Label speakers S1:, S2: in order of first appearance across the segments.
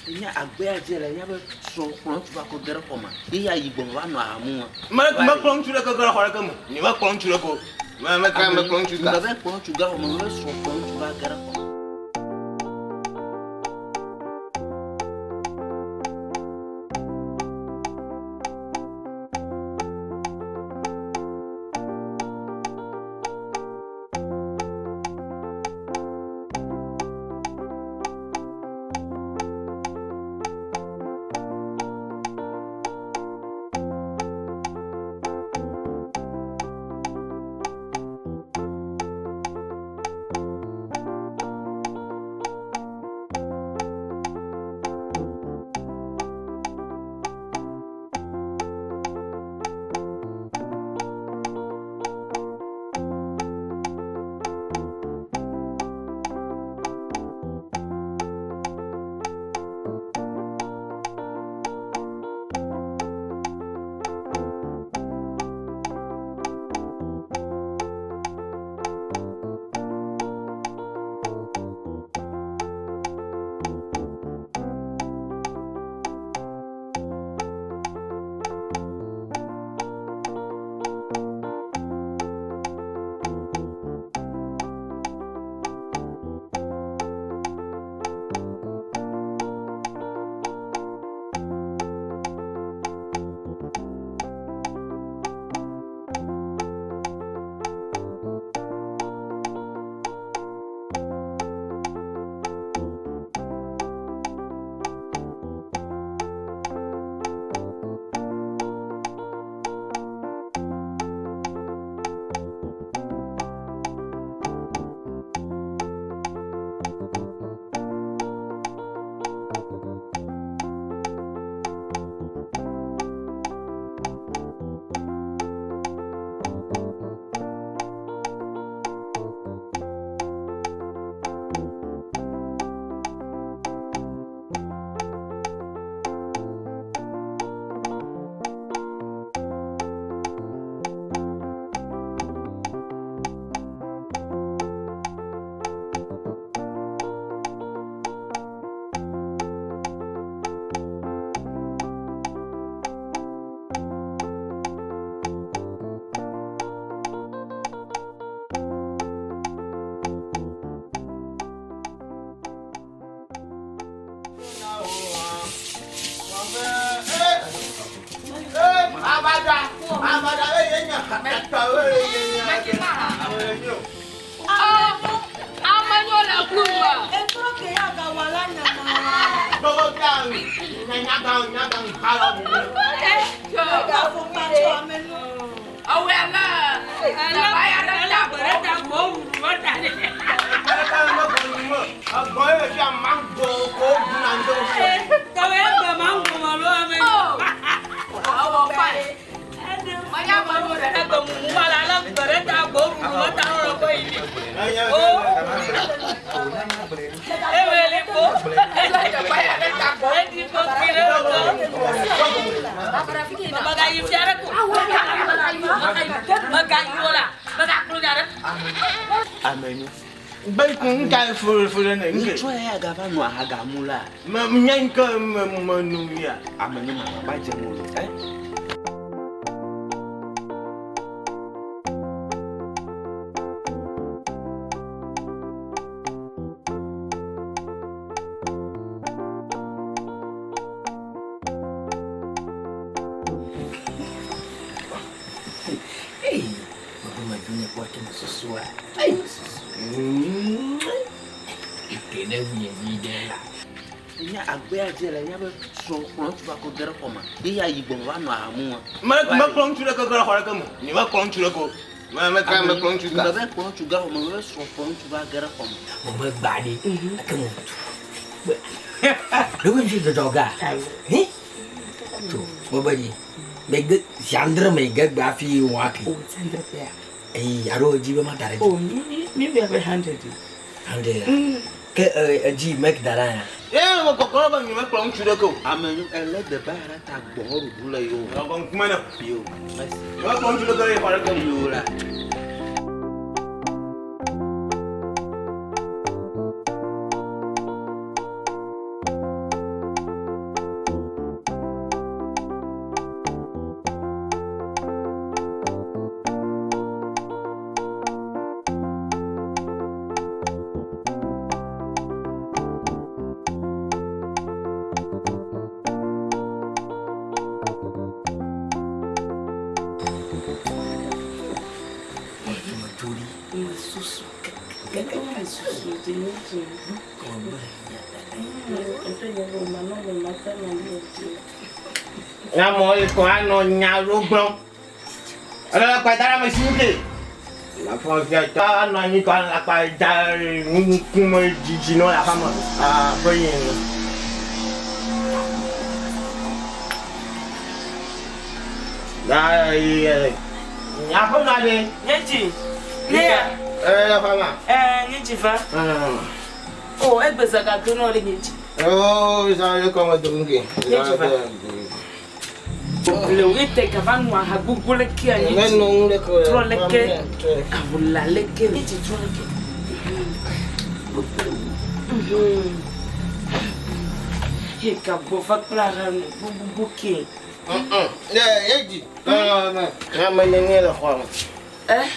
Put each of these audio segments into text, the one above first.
S1: Enya agbea dze le nya be srɔ̃ kplɔ ŋutsu va kɔ ge ɖe xɔ me. Ye ya yi gbɔme va nɔ aha mu.
S2: Me me kplɔ ŋutsu ɖe ke ge ɖe xɔ ɖeke me. Nye me kplɔ ŋutsu ɖe ko. Me me ka me kplɔ ŋutsu ka.
S1: Me be kplɔ ŋutsu ge xɔ me, me be srɔ̃ kplɔ ŋutsu va ge ɖe xɔ me. Amenyo. Ŋutsua ya gava nɔ aha mu la.
S2: Nye ŋke me me nu ya.
S1: Amenyo ma ba dze mo. Eh?
S3: Hey, mebe medzo ne kpɔ ke mesusua. Hey, mesusu. Eke ne ŋunye vi ɖe la.
S1: Nya agbea dze le nya be srɔ̃ kplɔ ŋutsu va kɔ ge ɖe xɔ me. Ye ya yi gbɔme va nɔ aha mu.
S2: Me me kplɔ ŋutsu ɖe ke ge ɖe xɔ ɖeke me. Nye me kplɔ ŋutsu ɖe ko. Me me ka me kplɔ ŋutsu ka.
S1: Me be kplɔ ŋutsu ge xɔ me, me be srɔ̃ kplɔ ŋutsu va ge ɖe xɔ me.
S3: Me me gba ɖe. Eke me tu. Ɖe wo ŋutsu dzɔdzɔ ga. Hi. To me be dzi. Me ge ziandre me ge gba fi wa ke.
S4: O ziandre pe ya.
S3: Eyi alo edzi be ma da ɖe dzi.
S4: O mi mi be be 100.
S3: 100. Mm. Ke edzi mek da ɖe ya.
S2: Ye me kɔkɔ be nye me kplɔ ŋutsu ɖe ke o.
S1: Ame nu ele de ba ɖe ta gbɔ ɖuɖu le yo.
S2: Lɔgɔ ŋkume ne.
S1: Yo. Merci.
S2: Me kplɔ ŋutsu ɖe ke le xɔ ɖe ke
S1: yo la.
S4: susu di nye dzi.
S2: Amewo li kɔ anɔ nya ɖo gblɔm. Ele akpa da ɖe ame si ŋu ke. Afɔ fia tɔ anɔ anyi kɔ akpa da ŋkume dzidzi nɔ le aƒeme. Aƒe yi nu. Na yi aƒeme aɖe.
S4: Nye dzi. Nye ya.
S2: Ee aƒeme.
S4: Ee nye dzi va. O egbe zaga do nɔ ɖe nye dzi.
S2: O zã ɖe kɔme do ŋke.
S4: Nye dzi va. Le wo te gava nu aha gbogbo leke anyi.
S2: Me nɔ ŋu ɖe ko.
S4: Trɔ leke. Awola leke. Nye dzi trɔ leke. Ye gagbɔ va kple aha gbogbo ke.
S2: Ne ye dzi. Ame nenie le xɔa me?
S4: Eh?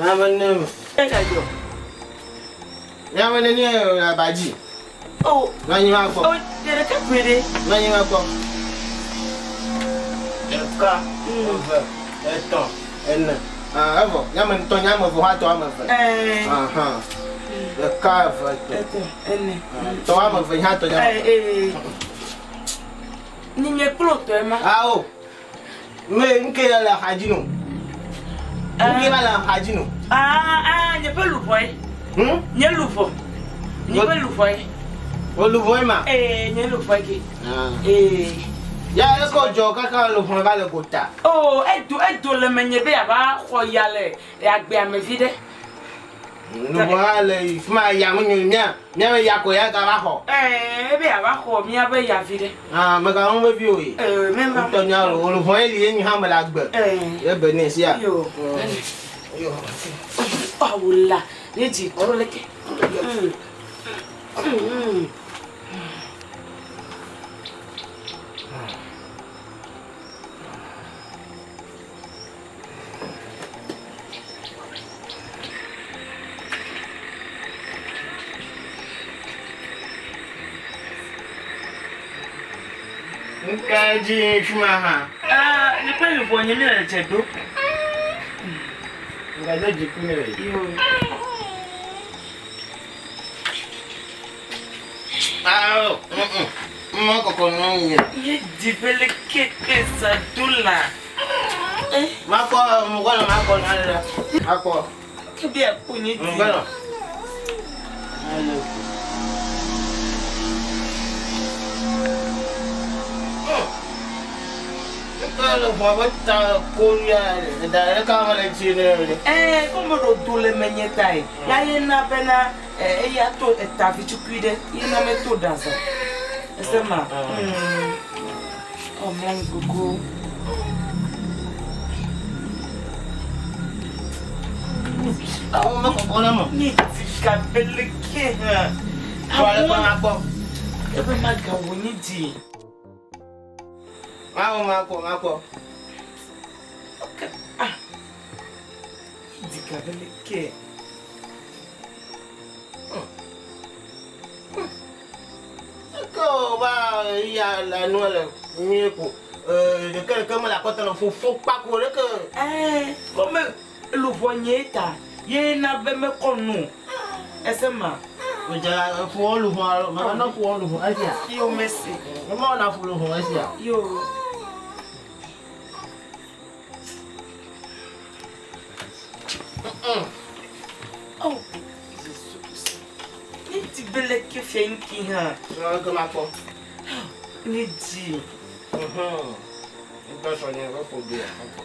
S2: Ame nenie.
S4: E gadzɔ.
S2: Ame nenie le aba dzi?
S4: Oh.
S2: Nanyi ma kpɔ.
S4: Oh, nye ɖeka koe ɖe.
S2: Nanyi ma kpɔ. Ɖeka, eve, etɔ̃, ene. Ah, evɔ. Nye ame ŋutɔ, nye ame eve, woatɔ ame eve.
S4: Eh.
S2: Aha. Ɖeka, eve, etɔ̃.
S4: Etɔ̃, ene.
S2: Tɔ ame eve, nye atɔ nye ame eve.
S4: Eh, eh. Ni nye kple wòtɔe ma.
S2: Ao. Me ŋke le axa dzi no. Ŋke va le axa dzi no.
S4: Ah, ah, nye ƒe luʋɔe.
S2: Hmm?
S4: Nye luʋɔ. Nye ƒe luʋɔe.
S2: O luʋɔe ma?
S4: Ee, nye luʋɔe ke.
S2: Ah.
S4: Ee.
S2: Ya ekɔ dzɔ kaka luʋɔe va le gota.
S4: Oh, edo edo le menye be yeava xɔ ya le agbea me vi ɖe.
S2: Luʋɔa le fi ma ya menyo mía míabe ya ko ya gava xɔ.
S4: Ee, ebe yeava xɔ míabe ya vi ɖe.
S2: Ah, mega ŋu vevi o ye.
S4: Ee, mema.
S2: Ŋutɔ nya o, luʋɔe li ye nyi hã mele agbe.
S4: Ee.
S2: Ye be nɛ sia.
S4: Yo.
S2: Yo.
S4: Awola, nye dzi trɔ leke. Mm.
S2: Nuka dzi fi ma hã?
S4: Ah, nye kple luʋɔ nye míele dze ɖom.
S2: Ŋgado dziku nɛ.
S4: Yo.
S2: Ao, mɔ kɔkɔ nɔ nye.
S4: Nye dzi ƒe leke ke sa do la.
S2: Makpɔ ŋgɔnɔ makpɔ na le. Makpɔ.
S4: Ke be akpɔ nye dzi.
S2: Ŋgɔnɔ. Nuka le ʋua be ta koria ɖe da ɖe ka me le dzi ne ɖe.
S4: Ee, ko me ɖo do le menye tae. Ya ye na bena eya to eta vitukui ɖe ye na me to ɖa zɔ. Ese ma. Ɔ mla anyi gogo.
S2: Awo me kɔkɔ na me.
S4: Nye dzi gabe leke hã.
S2: Kpɔ ale kpɔ ma kpɔ.
S4: Ebe magawɔ nye dzi.
S2: Mawo ma kpɔ ma kpɔ.
S4: Ok. Ah. Nye dzi gabe leke.
S2: Eke o va ya le nua le nyuie ko. Ɖeke ɖeke mele akɔta le fofo kpako ɖeke.
S4: Ɛɛ, kɔme luʋɔ nye ta ye na be mekɔ nu. Ese ma.
S2: Medze ƒo wo luʋɔ alo mena ƒo wo luʋɔ esia.
S4: Yo mesi.
S2: Mema na ƒo luʋɔ esia.
S4: Yo. Oh, Yesu Kristo. Nye dzi be leke fia ŋki hã.
S2: Eke ma kpɔ.
S4: Nye dzi.
S2: Ŋutɔ sɔ nye be ƒo do akpɔ.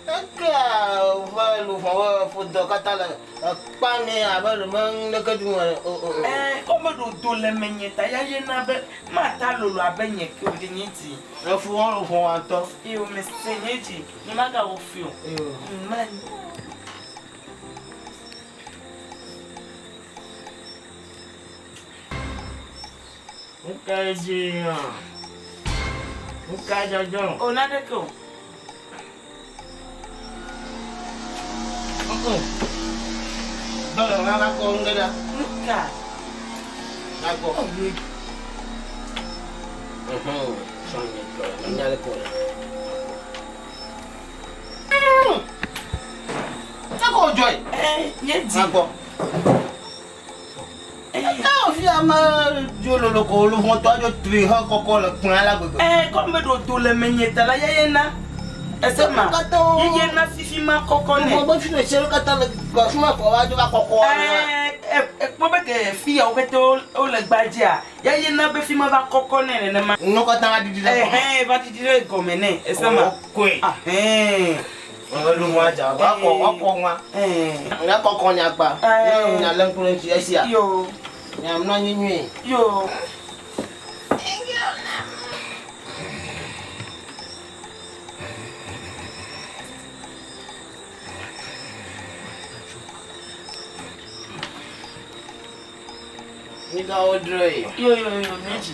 S2: Eke va luʋɔ be ƒo dɔ katã le ekpa me abe ɖe me ŋɖeke ɖum ene. O o o.
S4: Ɛɛ, kɔ me ɖo do le menye ta ya ye na be mata lolo abe nye ke o ɖe nye dzi.
S2: Efu wɔn luʋɔ wa ŋutɔ.
S4: Yo mese nye dzi. Nye magawɔ fi o.
S2: Yo.
S4: Mla anyi.
S2: Nuka dzi hã? Nuka dzɔdzɔ?
S4: O naneke o.
S2: Dɔlɔ la va kɔ ŋu ɖe ɖa.
S4: Nuka?
S2: Va gbɔ.
S4: Oh, nye.
S2: Sɔnni tɔ la, nya le kɔ la. Leke wòdzɔe?
S4: Eh, nye dzi.
S2: Magbɔ. Eka wòfi ame dzo lolo ko luvɔtɔ dzo tri he kɔkɔ le kplɔa la gbegbe.
S4: Eh, kɔ me ɖo do le menye ta la yeye na. Ese ma. Yeye na fifi ma kɔkɔ nɛ.
S2: Luvɔ be fi le se katã le afi ma kɔ va dzo va kɔkɔ.
S4: Eh, ekpɔ be ke fi yawo katã wole gbadzea. Yeye na be fi ma va kɔkɔ nɛ nenema.
S2: Nuwo katã va ɖiɖi ɖe gɔme.
S4: Ehɛn, va ɖiɖi ɖe gɔme nɛ. Ese ma.
S2: Koe.
S4: Ahɛn.
S2: Elu dza wakɔ wakɔ ŋua. Nya kɔkɔ nya kpa. Nya lé ŋku ɖe ŋuti esia.
S4: Yo.
S2: Nya mlɔ anyi nyuie.
S4: Yo.
S2: Migawo drɔe.
S4: Yo yo yo méjì.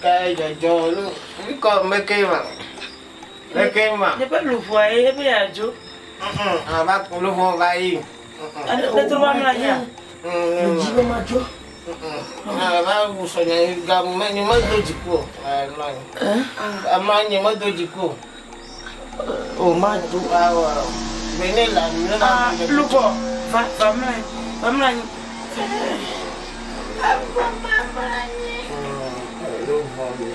S2: Kae dzɔdzɔ nu ŋkɔ meke ma meke ma.
S4: Nye ƒe luʋɔa ye ebe yeadzo.
S2: Ava luʋɔ va yi.
S4: Ne trɔ va mlɔ anyia.
S3: Medzi be madzo.
S2: Ava wusɔ nye ga me nye medo dziku o. Ama nye medo dziku o.
S3: O madzo.
S2: Awɔ bene la ne la.
S4: Luʋɔ va va mlɔ anyi va mlɔ anyi.
S2: Ava mlɔ anyi. Luʋɔ mi.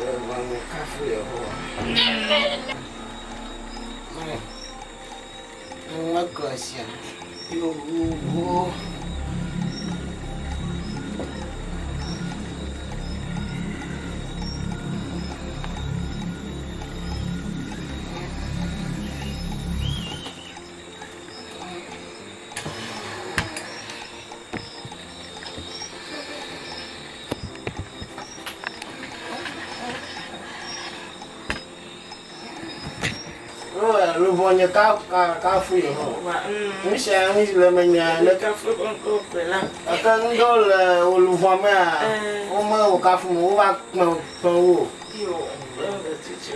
S2: Luʋɔ mi kafu Yehowa. Mekɔ sia. Yowo. Luʋɔ nye ka ka kafu Yehowa. Nu sia nu si le menye ne
S4: Kafu ŋkɔ kpe la.
S2: gake nu ɖewo le wò luʋɔ mea, wome wò kafu me, wova kpe kpe wo.
S4: Yo, ebe tsitsi.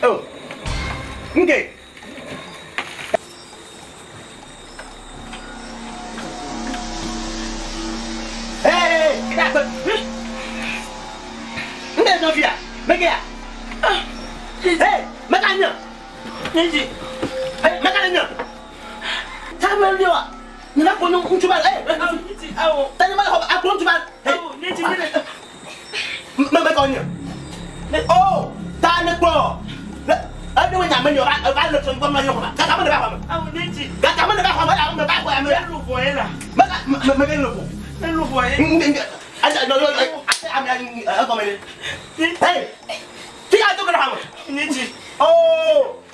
S2: Oh, nke. Hey, Nke nɔvia, meke ya. Hey, meka nye.
S4: Méjì.
S2: Hey, meka nye. Samuel li wa. Nyina kpɔ ŋutsu ba. Hey,
S4: Méjì awo.
S2: tani ma xɔ akplɔ ŋutsu ba. Hey,
S4: Awo méjì mi le.
S2: me mekɔ nye. Oh, ta ne kplɔ. Ene wo nyame nye va le sɔn gbɔ ma nye xɔ ma. Gaka me ne va xɔ me.
S4: Awo méjì.
S2: Gaka me ne va xɔ me la me va xɔ ya me.
S4: Ne luʋɔ ye la.
S2: Meka me me le ƒo.
S4: Ne luʋɔ ye. Méjì.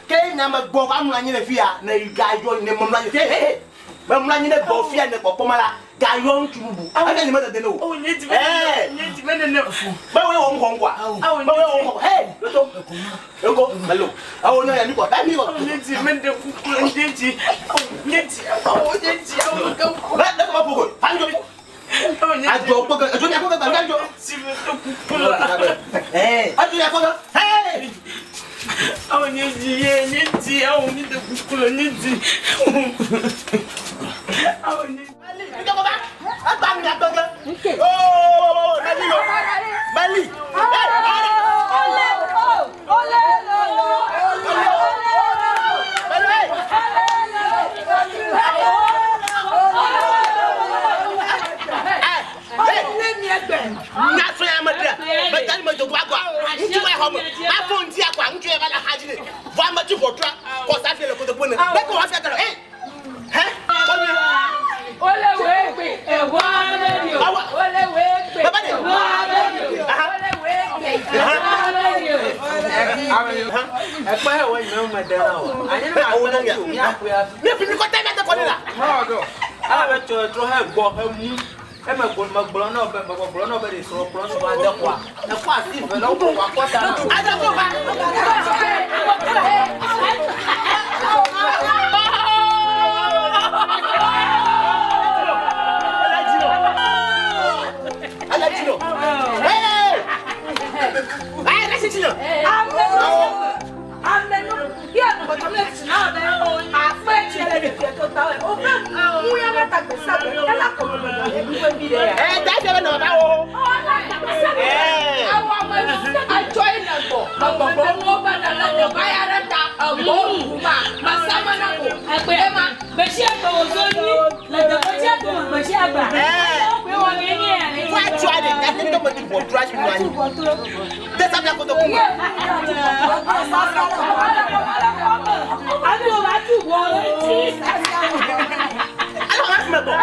S2: Ke nya me gbɔ va mlɔ anyi le fi ya ne yi ga yɔ ne me mlɔ anyi fi hey Memlɔ anyi ɖe gbɔwò fia ne kpɔkpɔm la, gayɔ ŋutsu bubu. Eƒe nye medede ne o.
S4: Awo nye dzi menene nye dzi menene o.
S2: Be woe wɔ ŋkɔ ŋkɔa? Be woe wɔ ŋkɔ. Hey, loto. Eko, melo. Awo nyɔ ya mi kɔ. Hey, mi kɔ.
S4: Awo nye dzi mede kuku nye dzi. Awo nye dzi. Awo nye dzi. Awo ke
S2: kuku. Be, ne kɔ ƒogo. Fa njo mi. Adzɔ kpɔ ke, edzo mia kpɔ ke, gba njo.
S4: Dzi mede kuku la.
S2: Hey, adzo mia kpɔ ke. Hey.
S4: Awo nye dzi ye nye dzi. Awo mi de kuku la nye dzi. Awo nye.
S2: Meli, mi kɔ ba. Agba mi akpɔ ke. Oh, Meli yo. Meli. Hey,
S5: ole, ole, ole, ole,
S2: Meli.
S5: Ole wee gbe, ewa meli o. Ole wee gbe, ewa meli o. Ole wee gbe, ewa meli o.
S1: Ẹ̀pẹ́ ẹ̀wọ̀ yìí mẹ́rin mẹ́dẹ́ náà o. Àyẹ̀ náà wọ́n náà yóò ní àpò yà.
S2: Mi fi mi kọ́ tẹ́ mi àti kọ́ni la.
S1: Mọ́ọ̀dọ̀, alábẹ́ tsọ ẹ̀trọ hẹ́ gbọ́ hẹ́ mú. Eme gblɔ náà bɛ gblɔ náà bɛ de srɔ̃ kplɔ srɔ̃ ade kɔa. Ekɔ asi ve lɔ kɔ akɔ ta na.
S2: Adé kɔ va. Ele dzi lo. Hey! Hey, le si dzi lo. Ɛ da fɛ bɛ nɔ ba wo. Fún àtúwà de ẹni tó mo ti bọ̀ tura sí mi wá ní. Tẹ́sán bí a kò tó kú. Alọ́ wa fi mọ̀ bọ̀.